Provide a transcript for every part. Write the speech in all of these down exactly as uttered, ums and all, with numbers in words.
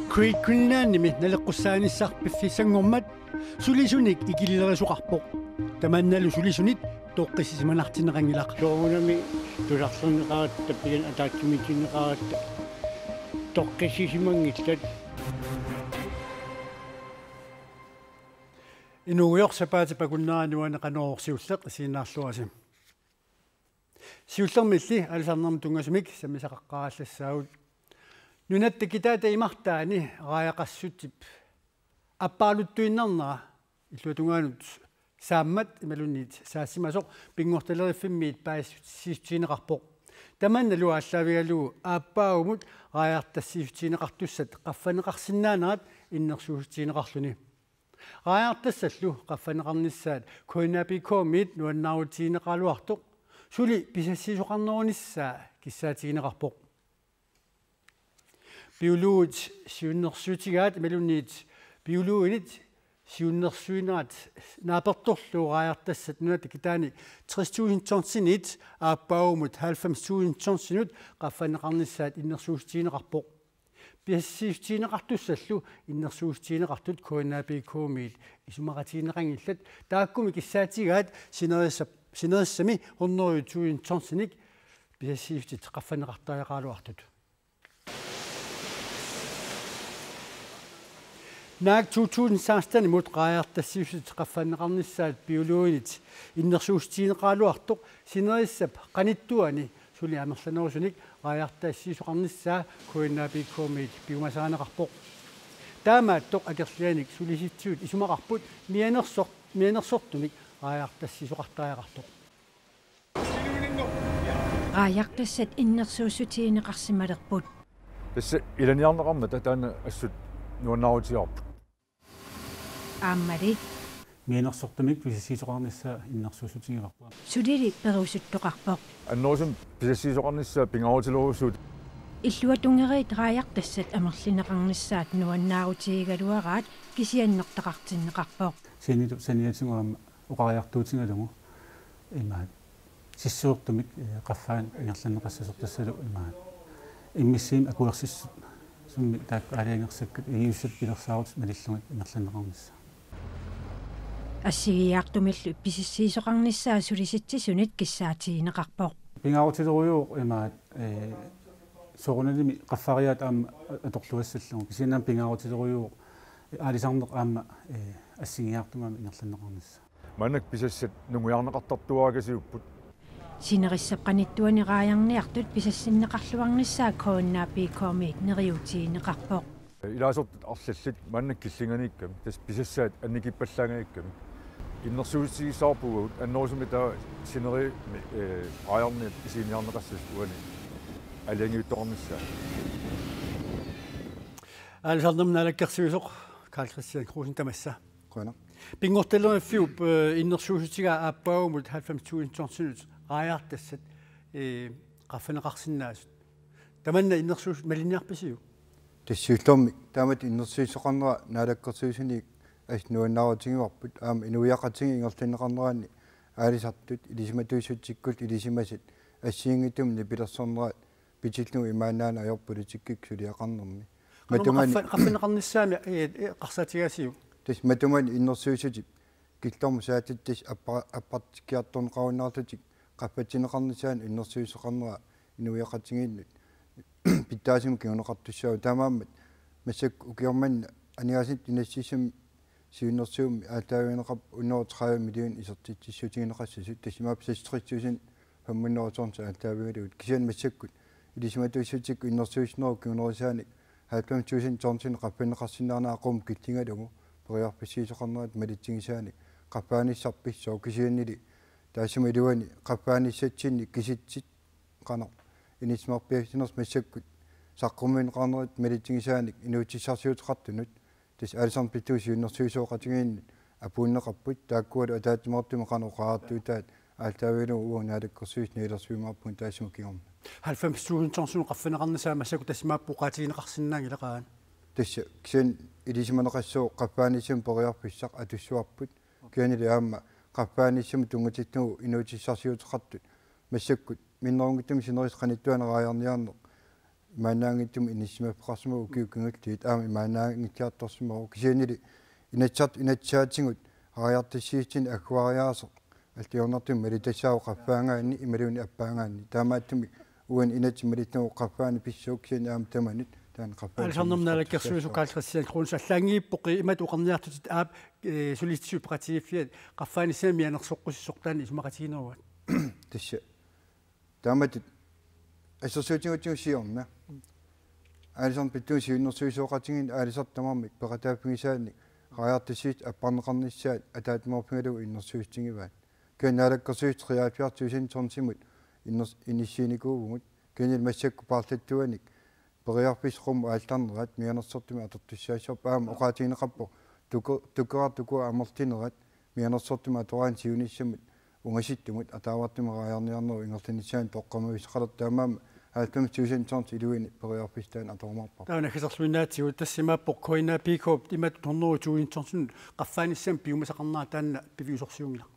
Great Greenlandimi naleqqussaanissaq piffissanngormat sulisunik ikillerisoqarpoq. Tamannalu sulisunit toqqissisimanartinneqanngilaq. Soorunami tusarlerneqaratta, pian ataatsimiitinneqaratta toqqissisimanngillat. Inuugujoq sapaatip akunnerani uani Qanorooq siulleq isiginnaarluarisi. Siullermilli aalisarnermut tunngasumik sammisaqaqqaarallassagut. Nunatta kitaata imartaani raajaqassutip appaaluttuinnarnera illuatungaanut saammat imaluunniit saassimasoq Pinngortitaleriffimmiit paasissutigineqarpoq. Tamannalu aallaavigalugu aappaagumut raajartassiissutigineqartussat qaffanneqarsinnaanerat innersuussutigineqarluni. Raajartassallu qaffanneqarnissaat KNAPK-miit nuannaarutigineqaraluartoq suli pisassiisoqarnerunissaa kissaatigineqarpoq. Biologit siunnersuutigaat imaluunniit biologinit siunnersuinerat naapertorlugu raajartassat nunatta kitaani tres tusind tonsinit aappaagumut halvfems tusind tonsinut qaffanneqarnissaat innersuussutigineqarpoq. Pisassiissutigineqartussallu innersuussutigineqartut KNAPK-miit isumaqatigineqanngillat, taakkumi kissaatigaat sinerissap-, sinerissami hundrede tusind tonsinik pisassiissutit qaffanneqartariaqaraluartut. Naak to tusind seksten-imut raajartassiissutit qaffanneqarnissaat biologinit innersuussutigineqaraluartoq sinerissap qanittuani suli amerlanerusunik raajartassiisoqarnissaa KNAPK-miit piumasarineqarpoq. Taamaattoq akerlianik sulisitsisut isumaqarput mianersoq-, mianersortumik raajartassiisoqartariaqartoq. Raajartassat innersuussutigineqarsimalerput. Tassa ilaniarneqarmata taanna assut nuannaarutigaarput. Aammali. Mianersortumik pisassiisoqarnissaa innersuussutigivarput. Sulili perusuttoqarpoq. Annerusumik pisassiisoqarnissaa pingaarutilerujussuuvoq. Illuatungeriit raajartassat amerlineqarnissaat nuannaarutigigaluaraat kisiannertaqartinneqarpoq. Sanilu saniatigut aamma oqariartuutigalugu imaat sissuertumik, eh, qaffaanik ingerlanneqassasoq tassalu imaat immissiimmi akuersissummik taakku aalajangersakkat ingiussat pilersaarutit malillugit ingerlanneqarnissaa. Assigiiaartumillu pisassiisoqarnissaa sulisitsisuniit kissaatigineqarpoq. Pingaarutilerujuuvoq imaat, eh, soorunalimi qaffariaat aamma atorluassallugu. Kisianni aamma pingaarutilerujuuvoq aalisarneq aamma, eh, assigiiaartumik aamma ingerlanneqarnissaa. Maannakkut pisassat nungujaarneqartartuarakasiupput. Sinerissap qanittuani raajarniartut pisassinneqarluarnissaa KNAPK-miit neriuutigineqarpoq. Ilaasortat arlallit maannakkut killinganiikkami, tassa pisassaat annikippallaangajakkami. Innersuussutigissavarput uagut annerusumik taava sinerissami, eh, raajarniat isiginiarneqassasut uani aalajangiuttoqarnissaat. Aalisarnermut naalakkersuisoq Karl-Kristian Kruse, tamassa. Qujanaq. Pinngortitaleriffiup, eh, innersuussutigaa aappaagumut halvfems tusind tonsinut raajartassat, eh, qaffanneqarsinnaasut. Tamanna innersuus-, malinniarpisiuk? Tassa siullermik taamatut innersuussoqarnera naalakkersuisuni assut nuannaarutigivarput, aamma inuiaqatigiit ingerlanneqarneranni aalisartut ilisimatuussutikkullu ilisimasat assigiinngitsumik nipilersornerat pitillugu imaannaanngilaq ajorpoq politikkikkut suliaqarnermi. Qanoq Matumani qaffa-, qaffanneqarnissaanut, eh, eh, eqqarsaatigaasiuk? Tassa matumani innersuussutip killormut saatit tassa appa-, appartikkiartorneqarunnaarlutik qaffatinneqarnissaanut innersuussoqarnera inuiaqatigiinnut pitsaasumik kinguneqartussaavoq, taamaammat massakkut ukioq manna aningaasanut inassissamut siunnersuummi aallaavigineqarpoq hundrede tredive million isertitsissutigineqassasut, tassa imaappoq seksogtres tusind femhundrede tonsit aallaavigalugu. Kisianni massakkut ilisimatuussutikka innersuussuterup kingunerisaanik halvfems tusind tonsinik qaffanneqarsinnaanerat qummut killingalugu periarfissiisoqarnerat malitsigisaanik qaffaanissaq pissooq, kisiannili taassuma iluani qaffaanissatsinnit kisitsit qanoq inissimarpiaasinersoq massakkut saqqummiunneqarnerat malitsigisaanik inuutissarsiuteqartunut, tassa aalisarnermut pillugu siunnersuisoqatigiinnut apuunneqarput, taakkualu ataatsimoortumik qanoq oqariartuutaat aallaavigalugu uagut naalakkersuisut niulersuimaarpugut taassuma kingorna. Halvfems tusind tonsinut qaffanneqarnissaa massakkut tassa imaappoq oqaatigineqarsinnaanngilaq aana. Tassa kisianni ilisimaneqassaaq qaffaanissami periarfissaq atussavarput, kisiannili aamma qaffaanissamut tunngatillugu inuutissarsiuteqartut massakkut minnerunngitsumik sinerissap qanittuani raajarniarneq imaannaanngitsumik inissisimaffeqarsimavoq ukiut kingulliit aamma imaannaanngitsoortarsimavoq kisiannili Inatsisart-, Inatsisartut raajartussaassutsinni agguariaaseq alliornartumik malitassaavoq qaffaangaanni imaluunniit appaangaanni. Taamaattumik uani inatsit malittugut qaffaaneq pissuup kisianni aamma tamanut taanna qaffaanit Aalisarnermut naalakkersuisoq Karl-Kristian Kruse allaanngilaq imatut oqarniartutit aap, eh, sulisitsisut peqatigiiffiat qaffaanissami mianersoqqussisoq taanna isumaqatigineruat. Tassa. Taamatut assersuutigigutsigu siorna. Aalisarnermut pittuunermut siunnersuisoqatigiinneq aalisartut tamarmik peqataaffigisaannik raajartussaassutsit apparneqarnissaat ataatsimoorfigalugu innersuussutigivaat. Kisianni naalakkersuisut treoghalvfjerds tusind tonsimut inners-, inissiinikuuvugut. Kisianni massakkut paarlattuanik periarfissat qummut aallarnerat mianersortumik atortussaassavarput aamma oqaatigineqarpoq tuku-, tukuartuku amerlinerat mianersortumik atoraanni siunissamut ungasissummut ataavartumik raajarniarnerup ingerlanissaanut toqqammavissuaqartoq taamaammat halvfems tusind tons iluini periarfissaq taanna atorumaarparput. Taava naggaserluinnaatsigut tassa imaappoq K N A P K-p imatut hundrede tusind tonsinut qaffaanissamik piumasaqarnera taanna piviusorsiunngilaq.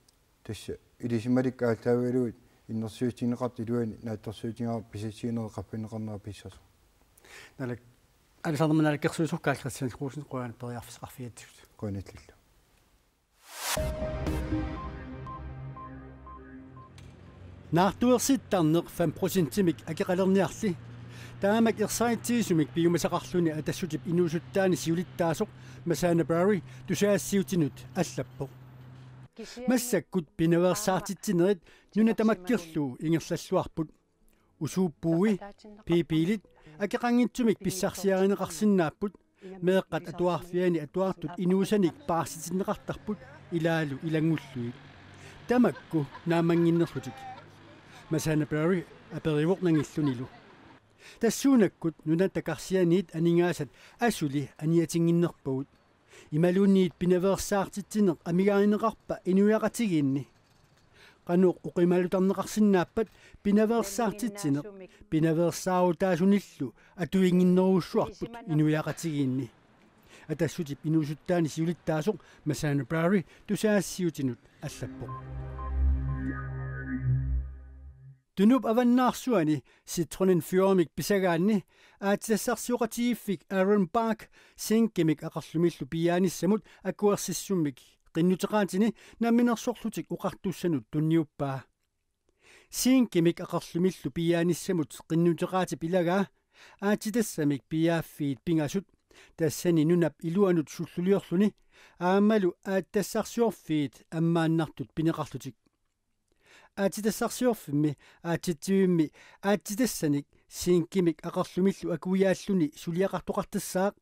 Tassa ilisimalikka aallaavigalugit innersuussutigineqartut iluanni naatsorsuutigaara pisassiinerit qaffanneqarnera pissasoq. Naalak-, aalisarnermut naalakkersuisoq Karl-Kristian Kruse qujanaq periarfissaqarfigatsigut. Qujanarlu. Naartuersittarneq fem procentimik akeqalerniarli. Taamak ersaritsigisumik piumasaqarluni Atassutip inuusuttaani siulittaasoq Masana Barry tusagassiuutinut allappoq. Massakkut pinaveersaartitsinerit nuna tamakkerlugu ingerlalluarput. Usuup puui, p-piilit, akeqanngitsumik pissarsiarineqarsinnaapput, meeqqat atuarfianni atuartut inuusanik paarsitinneqartarput ilaalu ilanngullugit. Tamakku naammannginnerlutik. Masana Barry aperivoq nangillunilu. Tassuunakkut nunat takarsianiit aningaasat asuli aniatinnginnerpagut. Imaluunniit pinaveersaartitsineq amigaarineqarpa inuiaqatigiinni? Qanoq oqimalutarneqarsinnaappat pinaveersaartitsineq pinaveersaarutaasunillu atuinnginnerujussuarput inuiaqatigiinni? Atassutip inuusuttaani siulittaasoq Masana Barry tusagassiuutinut allappoq. Tunup avannaarsuani Citroën Furyamik pisagaanni aatsitassarsioqatigiiffik Aaron Bak zinkimik aqerlumillu piiaanissamut akuersissummik qinnuteqaatini Namminersorlutik Oqartussanut tunniuppaa. Zinkimik aqerlumillu piiaanissamut qinnuteqaatip ilagaa aatsitassamik piiaaffiit pingasut, tassani nunap iluanut sulluliorluni aammalu aatsitassarsiorfiit ammaannartut pineqarlutik. Aatsitassarsiorfimmi aatsitsivimmi aatsitassanik zinkimik aqerlumillu akuiaalluni suliaqartoqartassaaq.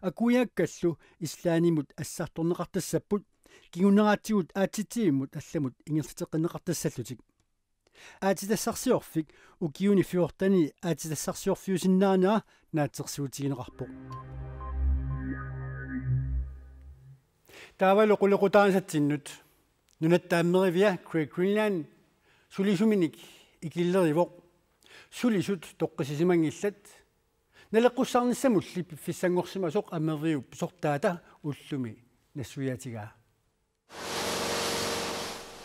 Akuiakkallu Islandimut assartorneqartassapput, kinguneratigut aatsitsivimmut allamut ingerlateqqinneqartassallutik. Aatsitassarsiorfik ukiuni fjortenini aatsitassarsiorfiusinnaanera naatsorsuutigineqarpoq. Taavalu qulequtaasatsinnut. Nunatta Ammerivia Great Greenland sulisuminik ikillerivoq. Sulisut toqqissisimanngillat. Naleqqussarnissamulli piffissanngorsimasoq Ammeriviup pisortaata ullumi nassuiaatigaa.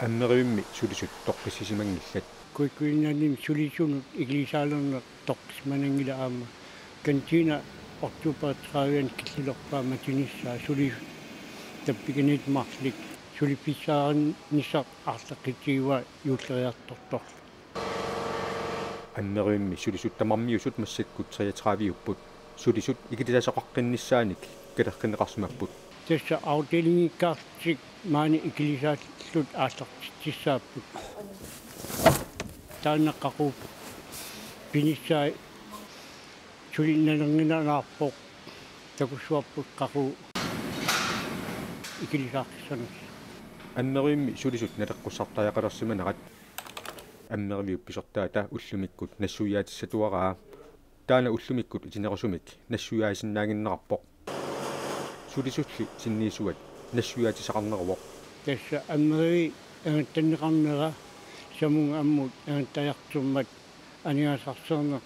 Ammerivimmi sulisut toqqissisimanngillat. Great Greenlandimi sulisunut ikilisaalerneq toqqissisimananngilaq aamma. Kantiina oktober tredive killilerpaa matunissaa suli tappikaniit marluk suliffissaarnissaq aarleqqitsigivaa juulleriartortorlu. Ammerivimmi sulisut tamarmiusut massakkut treogtredive-upput. Sulisut ikilisaasoqaqqinnissaannik kaleqqinneqarsimapput. Tassa afdelingikkaarlutik maani ikilisaarlutik aallartitsissaapput. Taanna qaqugu pinissaa suli nalernginnanaarpoq takussuarput qaqugu ikilisaaqqissanersoq. Ammerivimmi sulisut naleqqussartariaqalersimanerat. Ammeriviup pisortaata ullumikkut nassuiaatissatuaraa. Taanna ullumikkut itinerusumik nassuiaasinnaannginnerarpoq. Sulisulli sinniisuat nassuiaatissaqarneruvoq. Tassa Ammeriviup angattanneqarnera samunga ammut angattajartormat aningaasarsiorneq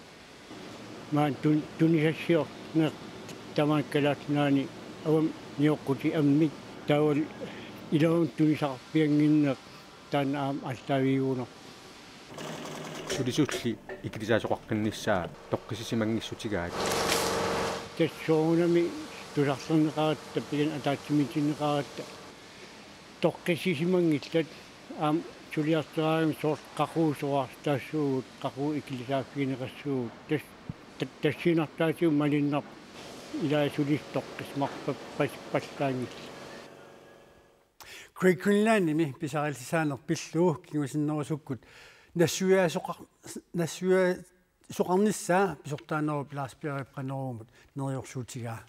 maani tun-, tunisassiorneq tamaat Kalaallit Nunaanni avammut nioqqutit ammit taavalu iluamik tunisaqarfiannginneq taanna aamma aallaaviugunarpoq. Sulisulli ikilisaasoqaqqinnissaa toqqissisimanngissutigaat. Tassa soorunami tusarlerneqaratta, tappikani ataatsimiitinneqaratta toqqissisimanngillat, aamma suliarteraangama soorlu qaqugu soraartaassuugut, qaqugu ikilisaaffigineqassuugut, tas-, ta-, tassiinnartaatigut malunnarpoq, ilaa sulisut toqqissisimarpasippallaanngillat. Great Greenlandimi pisariallisaaneq pillugu kingusinnerusukkut nassuiaasoqar-, nassuiaasoqarnissaa pisortaanerup Lars Berip Qanorumut neriorsuutigaa.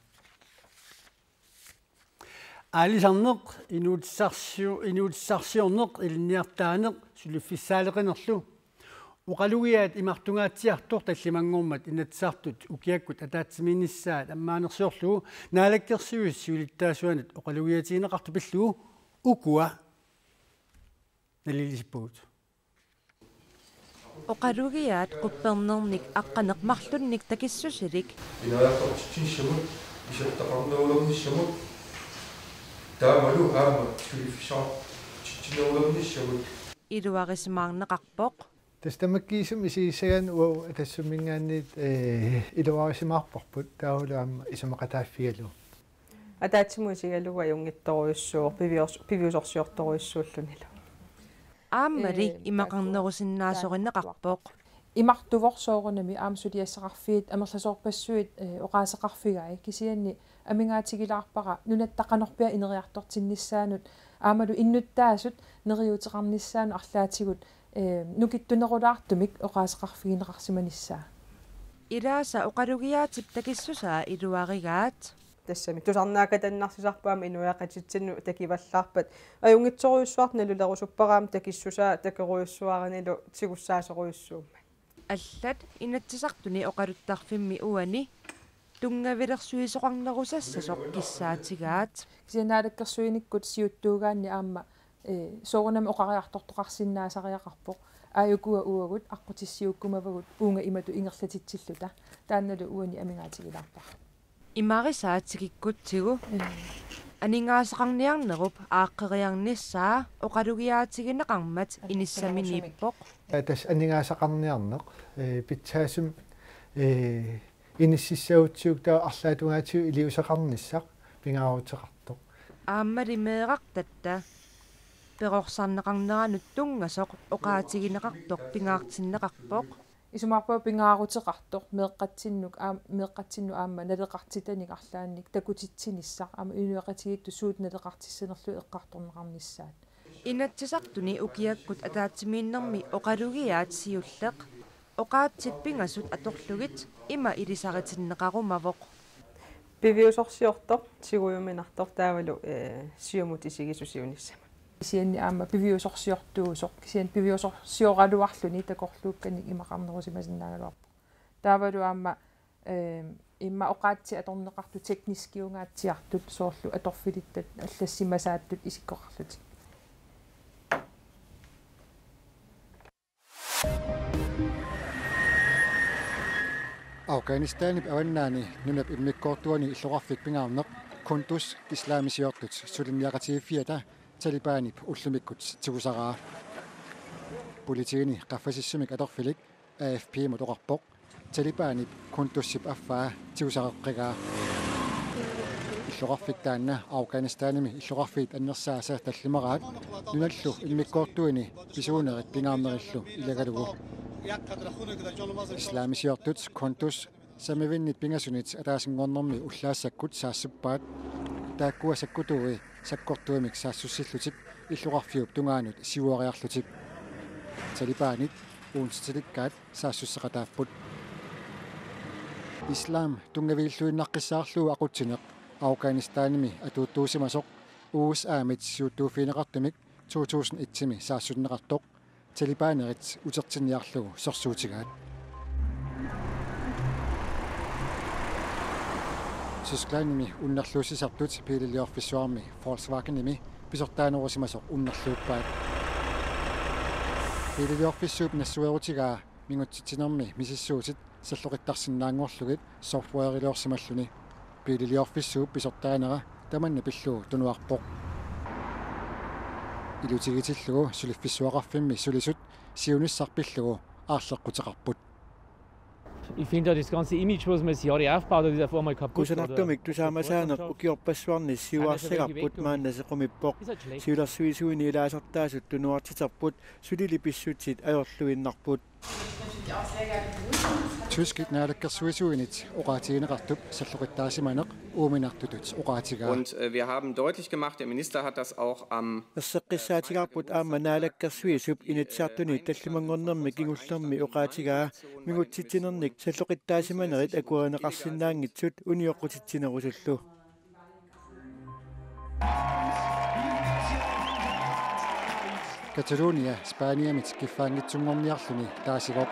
Aalisarneq, inuutissarsiu-, inuutissarsiorneq, ilinniartitaaneq suliffissaaleqinerlu. Oqalugiaat imartungaatsiartoq tallimanngormat Inatsisartut ukiakkut ataatsimiinnissaat ammaanersiorlugu Naalakkersuisut siulittaasuanut oqalugiaatigineqartut pillugu ukua nalilisippagut. Oqalugiaat quppernernik aqqaneq-marlunnik takissusilik. Ineriartortitsinissamut, isertitaqarnerulernissamut, taamalu aamma suliffissaqartitsinerulernissamut iluarisimaarneqarpoq. Tassa tamakkiisumik isigissagaanni uagut Atassumminngaanniit, ee, iluarisimaarparput, taavalu aamma isumaqataaffigalugu. Ataatsimut isigalugu ajunngitsorujussuuvoq, pivius-, piviusorsiortorujussuullunilu. Aammali, ee, imaqarnerusinnaasorineqarpoq. Imartuvoq soorunami aamma suliassaqarfiit amerlasoorpassuit, ee, oqaaseqarfigai, kisianni amigaatigilaarpara nunatta qanorpiaq ineriartortinnissaanut aammalu innuttaasut neriuuteqarnissaannut arlaatigut, ee, nukittunerulaartumik oqaaseqarfigineqarsimanissaa. Ilaasa oqalugiaatip takissusaa iluarigaat. Tassami tusarnaakkatannarsisarput aamma inuiaqatitsinnut takivallaarpat. Ajunngitsorujussuartut nalulerusuppara aamma takissusaa takorujussuaranilu tigussaasorujussuummat. Allat Inatsisartuni oqaluttarfimmi uani tunngavilersuisoqarnerusassasoq kissaatigaat. Kisianni naalakkersuinikkut siuttuugaanni aamma, ee, soorunami oqariartortoqarsinnaasariaqarpoq. Aajukua uagut aqqutissiuukkumavagut uunga imatut ingerlatitsilluta. Taannalu uani amigaatigilaarpara. Imarisaat tikikkutsigu. Ee. Aningaasaqarniarnerup aaqqeriarnissaa oqalugiaatigineqarmat inissaminiippoq. Ee, tassa aningaasaqarniarneq, ee, pitsaasumik, ee, inississagutsigu taava arlaatigut iliuuseqarnissaq pingaaruteqartoq. Aammali meerartatta perorsarneqarneranut tunngasoq oqaatigineqartoq pingaartinneqarpoq. Isumaqarpunga pingaaruteqartoq meeqqatsinnut aam-, meeqqatsinnut aamma naleqartitanik arlaannik takutitsinissaq aamma inuiaqatigiittut suut naleqartissanerlugit eqqartorneqarnissaat. Inatsisartuni ukiakkut ataatsimiinnermi oqalugiaat siulleq oqaatsit pingasut atorlugit ima ilisaritinneqarumavoq. Piviusorsiortoq, tigujuminartoq taavalu, ee, siumut isigisut siunissamut. Kisianni aamma piviusorsiortuusoq, kisianni piviusorsioraluarluni takorluukkanik imaqarnerusimasinnaagaluarpoq. Taavalu aamma, ee, immaqa oqaatsit atorneqartut tekniskiungaatsiartut soorlu atorfilittat allassimasaattut isikkoqarlutik. Afghanistanip avannaani nunap immikkoortuani illoqarfik pingaarneq Kunduz islamisiortut suliniaqatigiiffiata Talibanip ullumikkut tigusaraa. Politiini qaffasissumik atorfilik A F P-mut oqarpoq Talibanip Kunduzip affaa tigusareqqigaa. Illoqarfik taanna Afghanistanimi illoqarfiit annersaasa tallimaraat nunallu immikkoortuini pisuunerit pingaarnerillu ilagalugu. Islamisiortut Kunduz samivinnit pingasunit ataasinngornermi ullaassakkut saassuppaat, taakkua sakkutuui sakkortuumik saassussillutik illoqarfiup tungaanut siuariarlutik. Talibanit uuntsitilikkaat saassusseqataapput. Islam tunngaviilluinnaqqissaarlugu aqutsineq Afghanistanimi atuuttuusimasoq U S A-mit siuttuuffigineqartumik to tusind et-imi saassunneqartoq Talibanerit utertinniarlugu sorsuutigaat. Tysklandimi unnerluussisartut biililiorfissuarmi Volkswagenimi pisortaanerusimasoq unnerluuppaat. Biililiorfissuup nassuerutigaa mingutsitsinermi misissuutit salloqittarsinnaanngorlugit softwareliorsimalluni. Biililiorfissuup pisortaanera tamanna pillugu tunuarpoq. Ilutigitillugu suliffissuaqarfimmi sulisut siunissaq pillugu aalleqquteqarput. Ich finde, das ganze Image, was man sich aufbaut, das ist auf einmal kaputt. Kusanartumik tusaamasaaneq ukiorpassuarni siuarsagaarput maanna sequmippoq. Siulersuisuini ilaasortaasut tunuartiterput, sulili pissutsit ajorluinnarput. Tyskit naalakkersuisuinit oqaatigineqartup salloqittaasimaneq uuminartutut oqaatigaa. Und äh, wir haben deutlich gemacht, der Minister hat das auch am Erseqqissaatigaarput aamma naalakkersuisup Inatsisartuni tallimanngornermi kingullermi oqaatigaa mingutsitsinernik salloqittaasimanerit akuerineqarsinnaanngitsut unioqqutitsinerusullu. Catalonia Spaniamit kiffaanngitsunngorniarluni taasivoq.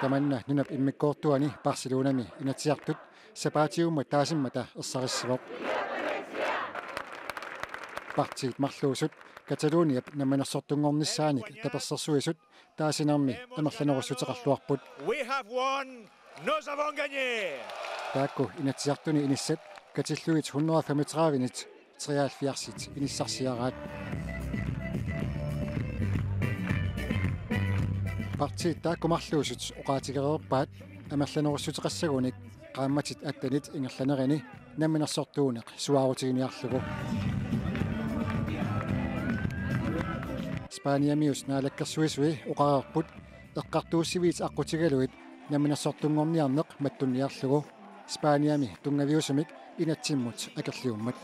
Tamanna nunap immikkoortuani Barcelonami Inatsisartut sapaatiummat taasimmata ersarissivoq. Partiit marluusut Cataloniap namminersortunngornissaannik tapersersuisut taasinermi amerlanerussuteqarluarput. We have won! Nous avons gagné! Taakku Inatsisartuni inissat katillugit hundrede femogtredive-nit treoghalvfjerds-it inissarsiaraat. Partiit taakku marluusut oqaatigereerpaat amerlanerussuteqassagunik qaammatit attenit ingerlanerini namminersortuuneq suaarutiginiarlugu. Spaniamiut naalakkersuisui oqareerput eqqartuussiviit aqqutigalugit namminersortunngorniarneq mattunniarlugu. Spaniami tunngaviusumik inatsimmut akerliummat.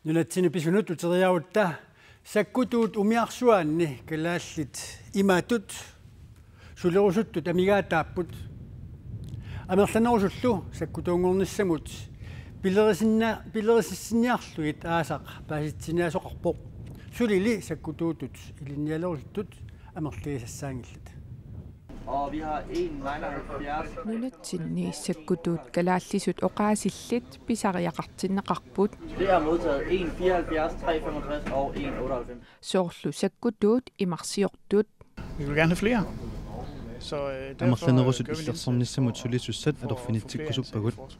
Nunatsinni pisunut uteriarutta sakkutuut umiarsuaanni kalaallit imatut sulerusuttut amigaataapput. Amerlanerusullu sakkutuunngornissamut pilerisinna-, pilerissiniarlugit aasaq paasitsiniaasoqarpoq. Sulili sakkutuutut ilinnialerusuttut amerligisassaanngillat. Og vi har en nitten halvfjerds. Nunatsinni sakkutuut kalaallisut oqaasillit pisariaqartinneqarput. Det er modtaget en fireoghalvfjerds, tre femogtres og en otteoghalvfems. Soorlu sakkutuut imarsiortut. Vi vil gerne have flere. Så øh, derfor, øh, Amerlanerusut gør vi en indsats illersornissamut for, sulisussat for at få flere atorfinitsikkusuppagut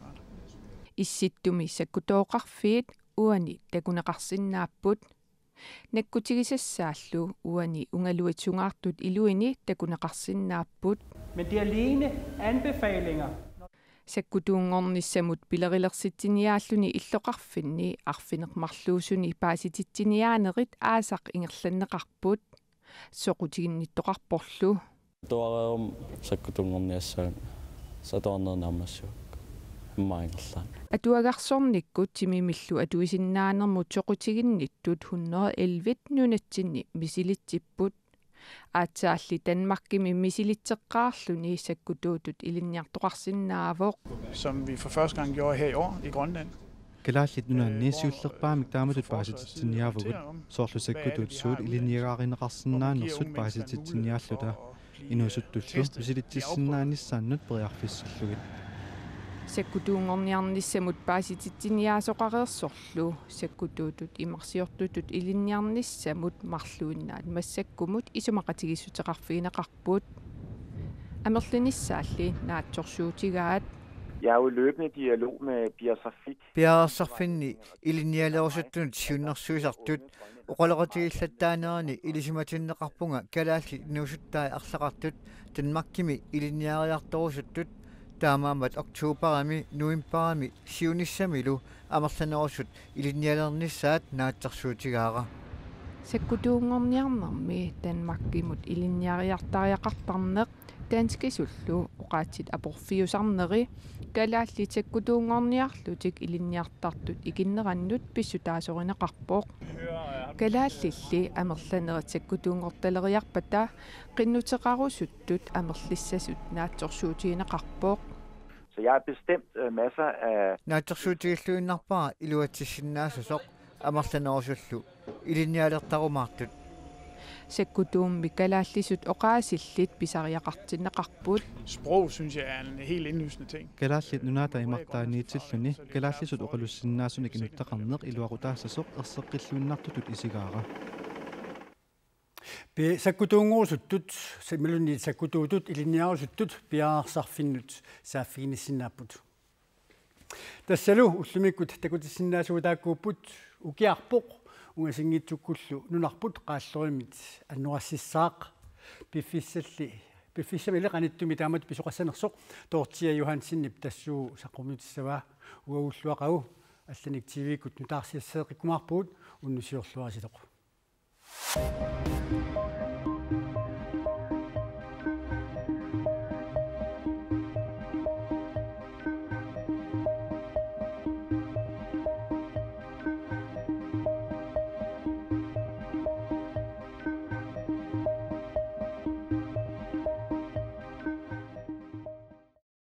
Issittumi sakkutooqarfiit uani takuneqarsinnaapput. Nakkutigisassaallu uani ungaluit sungaartut iluini takuneqarsinnaapput. Men det er alene anbefalinger. Sakkutuunngornissamut pilerilersitsiniaalluni illoqarfinni arfineq-marluusuni paasititsiniaanerit aasaq ingerlanneqarput. Soqutiginnittoqarporlu. Tuareerum sakkutuunngorniassaanga satuarneq naammassiuk. Immaqa ingerlaannaq. Atuagarsornikkut timimillu atuisinnaanermut soqutiginnittut hundrede elleve nunatsinni misilitsipput. Aatsaalli Danmarkimi misilitseqqaarluni sakkutuutut ilinniartoqarsinnaavoq. Som vi for første gang gjorde her i år i Grønland. Kalaallit Nunaanni siullerpaamik taamatut paasititsiniaavugut, soorlu sakkutuut suut ilinniagaarineqarsinnaanersut paasititsiniaalluta. Inuusuttullu misilitsisinnaanissaannut periarfissillugit. Sakkutuunngorniarnissamut paasititsiniaasoqareersorlu sakkutuutut imarsiortutut ilinniarnissamut marluinnaat massakkumut isumaqatigiissuteqarfigineqarput. Amerlinissaalli naatsorsuutigaat. Jeg er jo i løbende dialog med Piarsarfik. Piareersarfinni ilinnialerusuttunut siunnersuisartut oqaloqatigiillattaanerani ilisimatinneqarpunga kalaallit inuusuttai arlaqartut Danmarkimi ilinniariartorusuttut, taamaammat oktoberimi novemberimi siunissamilu amerlanerusut ilinnialernissaat naatsorsuutigaara. Sakkutuunngorniarnermi Danmarkimut ilinniariartariaqartarneq danskisullu oqaatsit aporfiusarneri kalaallit sakkutuunngorniarlutik ilinniartartut ikinnerannut pissutaasorineqarpoq. Kalaallilli amerlanerit sakkutuunngortaleriarpata qinnuteqarusuttut amerlissasut naatsorsuutigineqarpoq. Så jeg har bestemt øh, masser af Naatsorsuutigilluinnarpara iluatsissinnaassasoq amerlanerusullu ilinnialertarumaartut. Sakkutuummi kalaallisut oqaasillit pisariaqartinneqarput. Sprog synes jeg er en helt indlysende ting. Kalaallit Nunaata imartaaniitilluni kalaallisut oqalussinnaasunik inuttaqarneq iluaqutaassasoq erseqqilluinnartutut isigaara. Pi-, sakkutuunngorusuttut, imaluunniit sakkutuutut ilinniarusuttut piareersarfinnut saaffiginnissinnaapput. Tassalu ullumikkut takutissinnaasugut taakkuupput: Ukiarpoq ungasinngitsukkullu nunarput qaallorimmit annorassissaaq, piffissalli, piffissamili qanittumi taamatut pisoqassanersoq Dorthea Johansenip tassuugu saqqummiutissavaa. Uagulluaqagu allanik T V-kkut nutaarsiasseeqqikkumaarpugut, unnussiorluaritsi.